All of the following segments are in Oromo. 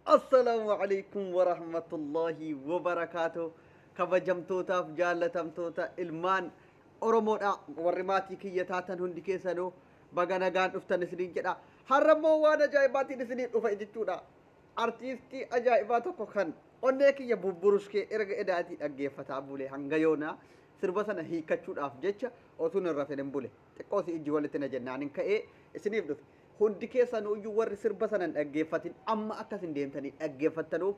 Assalaamu alaikum warahmatullahi wabarakaatuh. Kabajamtootaaf jaallatamtoota ilmaan Oromoodha. Warri maatii kiyya taatan hundi keessanuu baga nagaan dhuftan isiniin jedha. Har'a immoo waan ajaa'ibaatiin isiniif dhufa jechuudha. Artiistii ajaa'ibaa tokko kan onnee kiyya bubburuskee erga edaatii dhaggeeffataa bule hanga yoonaa sirba sana hiikkachuudhaaf jecha otuun hin rafin hin bule. Xiqqoo si ijji walitti na jennaan hin ka'ee isiniif dhufe. Hundi keessanuyyuu warri sirba sana hin dhaggeeffatin amma akkas hin deemtanii dhaggeeffattanuuf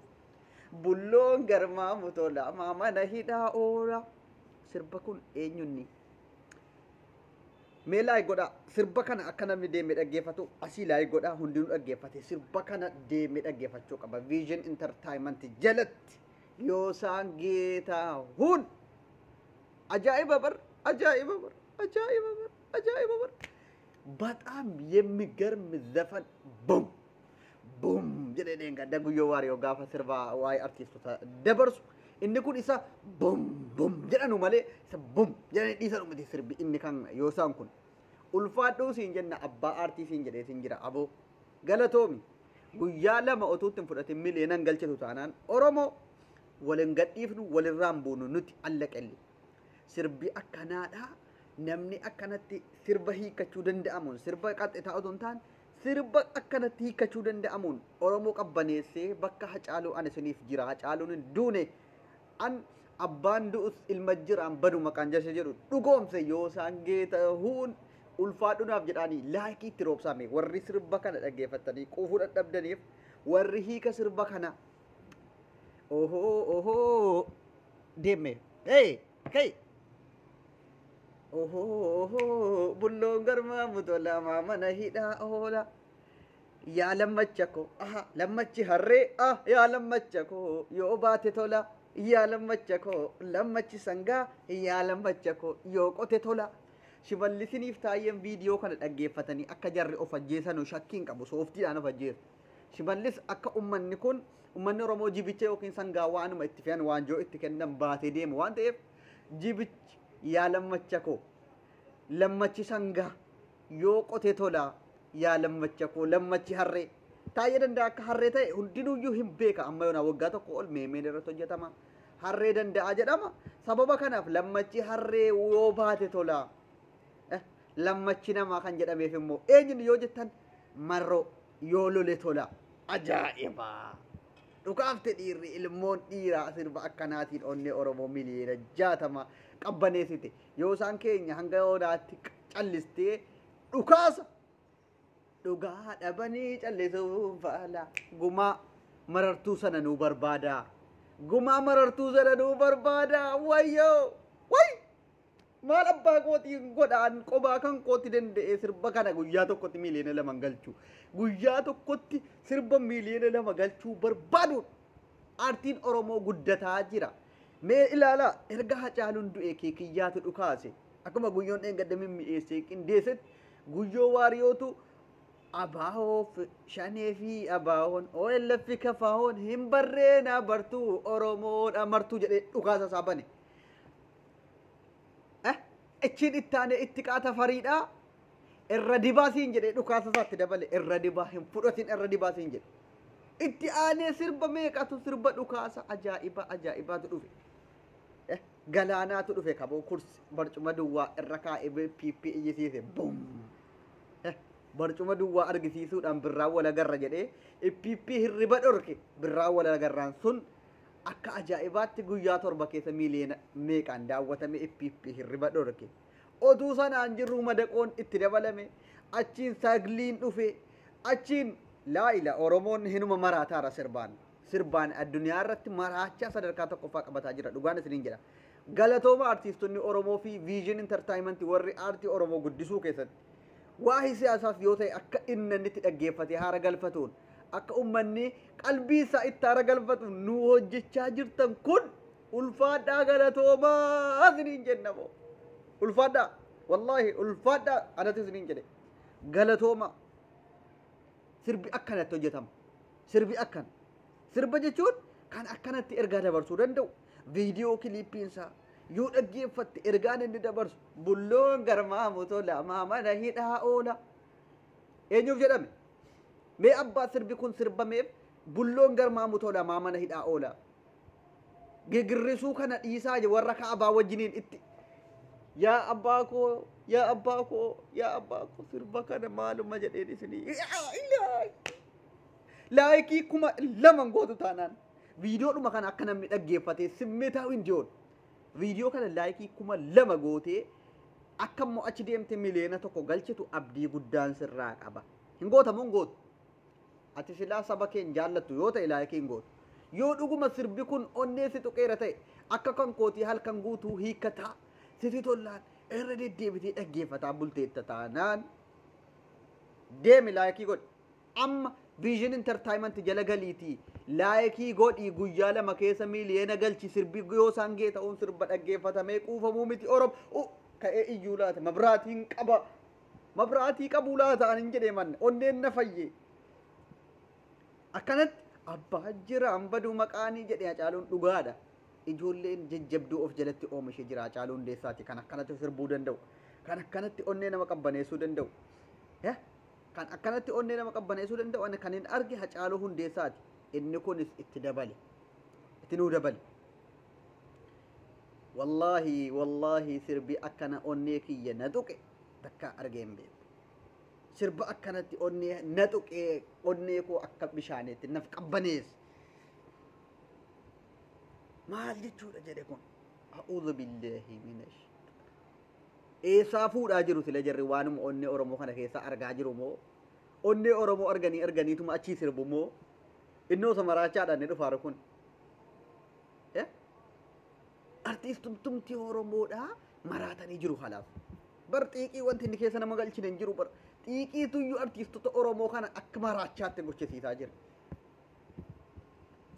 bulloon garmaamu tola mana hidhaa oola. Sirba kun eenyunni? Mee like godhaa. Sirba kana akka namni deemee dhaggeeffatu asii like godhaa, hundinuu dhaggeeffate sirba kana deemee dhaggeeffachuu qaba. Vision Entertainment jalatti Yoosaan Geetaahuun ajaa'iba bar, ajaa'iba bar, ajaa'iba bar, ajaa'iba bar. በጣም የሚገርም ዘፈን ቡም ቡም jedhee dheengadda Guyyoo Waariyoo gaafa sirba waa'ee artiistota dabarsu inni kun isa bum bum jedhanu malee isa bum jedhanii dhiisanu miti. Sirbi inni kan Yoosaan kun ulfaadhuu siin jenna, abbaa aartii siin jedhee siin jira. Aboo galatoomi. Guyyaa lama otuu ittiin fudhatin miliyoonan galchitu taanaan Oromoo walin gadhiifnu, walirraan buunu nuti allaqelli. Sirbi akkanaadha. Namni akkanatti sirba hiikkachuu danda'amuun, sirba qaxxitaa otoo hin taane sirba akkanatti hiikkachuu danda'amuun Oromoo qabbaneessee bakka Hacaaluu an isiniif jira, Hacaaluun hin duune, an abbaan du'us ilma jiraan badu maqaan jasha jedhu dhugoomse Yoosaan Geetahuun ulfaadhunaaf jedhaanii like itti roobsame. Warri sirba kana dhaggeeffattanii quufuu dadhabdaniif, warri hiika sirba kana ohoo ohoo deeme hey hey ohoo ohoo bulloon garmaamu tola mana hidhaa oola. Yaa lammacha koo, aha, lammachi harree, ah, yaa lammacha koo yoo baate tola, yaa lammacha koo lammachi sangaa, yaa lammacha koo yoo qote tola. Shimallisiniif Taayyeen viidiyoo kana dhaggeeffatanii akka jarri of ajjeesanu shakkiin qabu, sooftiidhaan of ajjeesu. Shimallis akka ummanni kun, ummanni Oromoo jibicha yookiin sangaa waanuma itti fe'an waanjoo itti kennan baatee deemu waan ta'eef, jibichi yaa lammacha koo lammachi sangaa yoo qote tola, yaa lammacha koo lammachi harree. Taayyee Danda'a akka harree ta'e hundinuyyuu hin beeka. Amma yoonaa waggaa tokko ol meemeen irratti hojjetama. Harree Danda'a jedhama. Sababa kanaaf lammachi harree yoo baate tola. Lammachi namaa kan jedhameef immoo eenyuun yoo jettan Marroo yoo lole tola. Ajaa'iba! Dhukaafte dhiirri ilmoon dhiiraa sirba akkanaatiin onnee Oromoo miliyoona 60 qabbaneessite. Yoo isaan keenya hanga yoonaatti callistee dhukaasa dhugaa dhabanii callisuun faala. Gumaa marartuu sana nuu barbaada. Gumaa marartuu sana nuu barbaada. Wayyoo! Way! Maal abbaa kootiin godhaan qobaa kan kooti danda'ee sirba kana guyyaa tokkotti miliyoona 2 galchuu. Guyyaa tokkotti sirba miliyoona 2 galchuu barbaadu. Aartiin Oromoo guddataa jira. Mee ilaalaa, erga Hacaaluun du'e Keekiyyaatu dhukaase. Akkuma Guyyoon dheengadda mimmi'eessee qindeessetti Guyyoo Waariyootu Abaa'oof Shanee fi Abaawoon OLF Kafaawoon hin barreena bartuu Oromoodha martuu jedhee dhukaasa isaa bane. Achiin itti aanee itti qaata fariidhaa irra dibaa siin jedhee dhukaasa isaatti dabale, irra dibaa hin fudhatin, irra dibaa siin jedhe. Itti aanee sirba meeqatu sirba dhukaasa ajaa'iba ajaa'ibaatu dhufe. Galaanaatu dhufe kaboo kursi barcuma duwwaa irra kaa'ee PP iyyisiise bum. Barcuma duwwaa argisiisuudhaan birraa wal agarra jedhee PP hirriba dhorke. Birraa wal agarraan sun akka ajaa'ibaatti guyyaa 7 keessa miliyoona meeqaan daawwatame, PP hirriba dhorke. Otuu sanaan jirru madaqoon itti dabalame, achiin sagliin dhufe, achiin laa'ila Oromoon hinuma maraataara sirbaan. Sirbaan addunyaa irratti maraachaa sadarkaa tokkoffaa qabataa jira, dhugaan isiniin jedha. Galatooma artiistonni Oromoo fi Vision Entertainment warri aartii Oromoo guddisuu keessatti. Waa'ee siyaasaas yoo ta'e akka inni itti dhaggeeffatee haara galfatuun, akka uummanni qalbii isaa itti haara galfatu nu hojjechaa jirtan kun ulfaadhaa, galatoomaa isiniin jenna moo. Ulfaadhaa, wallaahi ulfaadhaa, anatu isiniin jedhe, galatooma. Sirbi akkanatti hojjetama. Sirbi akkana. Sirba jechuun kan akkanatti ergaa dabarsuu danda'u. Viidiyoo kiliippiinsaa yoo dhaggeeffatte ergaan inni dabarsu bulloon garmaamu tola mana hidhaa oola. Eenyuuf jedhame? Mee abbaa sirbi kun sirbameef Bulloon garmaamu tola maa mana hidhaa oola. Gigirrisuu kana dhiisaa warra kaabaa wajjiniin itti. Yaa abbaa koo, yaa abbaa koo, yaa abbaa koo, sirba kana maaluma jedheen isinii. Like 2000 gootu taanaan. Viidiyoodhuma kana akka namni dhaggeeffatee simmeetaa hin jiru. Viidiyoo kana like 2000 gootee akka immoo achi deemte 1 miliyoona galchitu abdii guddaan sirraa qaba. Hin gootamu, hin gootu. Ati silaa saba keen jaallattu yoo ta'e like hin gootu. Yoo dhuguma sirbi kun onnee si tuqeera ta'e, akka kan kootii halkan guutuu hiikkataa siti tollaan irra deddeebitee dhaggeeffataa bulteetta taanaan, deemi like godhi. Amma Vision Entertainment jala galiitii like godhii, guyyaa 2 keessa miliyoona galchi. Sirbi yoo isaan gee ta'uun sirba dhaggeeffatamee quufamuu miti. Oromo ka'ee iyyuu laata? Mabraatiin qaba, mabraatii qabuu laata? Ani hin jedhee manne onneen na fayye. Akkanatti abbaa jiraan baduu maqaanii jedhe Hacaaluun dhugaadha. Ijoolleen jajjabduu of jalatti oomishee jira Hacaaluu Hundeessaati, kan akkanatti sirbuu danda'u, kan akkanatti onnee nama qabbaneessuu danda'u. Kan akkanatti onnee nama qabbaneessuu danda'u ani kan hin arge Hacaaluu Hundeessaati. Inni kunis itti dabale. Itti nuu dabale. Wallaahi, wallaahi, sirbi akkana onnee kiyya na tuqe takka argee hin beeku. Sirba akkanatti onnee na tuqee, onnee koo akka bishaaniitti naf qabbaneesse. Maal jechuudha jedhe kun? A'uudhu billaahi minash. Eessaa fuudhaa jiru sila jarri waanuma onnee Oromoo kana keessa argaa jiru moo? Onnee Oromoo arganii arganiituma achii sirbu moo? Innoo samaraachaadhaan ni dhufaaru kun. Artiistumtumtii Oromoodhaa maraatanii jiru halaaf. Bar xiiqii wanti inni keessa nama galchine hin jiru bar. Xiiqiituyyuu artiistota Oromoo kana akka maraachaatti gochisiisaa jira.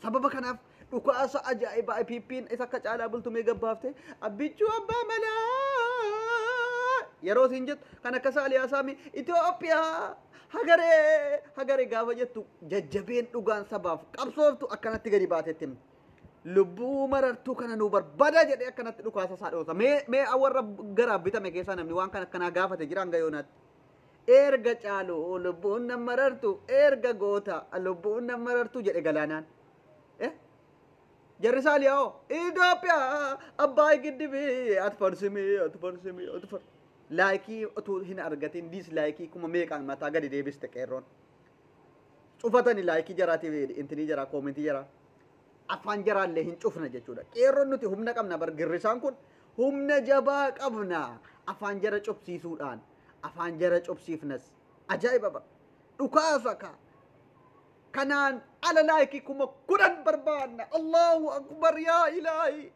Sababa kanaaf dhukaasa ajaa'ibaa IPP'n isa akka caalaa bultumee gabbaafte abbichuu abbaa malaa yeroo isin jettu, kan akka Saaliyaa Saamii Itoophiyaa hagaree hagaree gaafa jettu, jajjabeen dhugaan sabaaf qabsooftu akkanatti gadi baatetti himti. Lubbuu marartuu kana nu barbaada jedhee akkanatti dhukaasa isaa dhoosa. Mee warra garaaf bitame keessaa namni waan kana akkanaa gaafate jira hanga yoonaatti? Erga caalu lubbuun na marartu, erga goota lubbuun na marartu jedhe galaanaan. Jarri saaliyaa hoo Itoophiyaa abbaay giddibii ati farsimii, ati farsimii, ati far. Like utuu hin argatin dislike kuma meeqaan mataa gadi deebiste qeerroon. Cufatani like jaraatiif intinii jaraa, comment jaraa. Afaan jaraallee hin cufna jechuudha. Qeerroon nuti humna qabna bar, girrisaan kun humna jabaa qabna. Afaan jara cubsiisuudhaan afaan jara cubsiifnas, ajaa'iba bar. Dhukaasa kaa. Kanaan ala like 10,000 barbaanna. Allahu akbar, yaa ilaahi.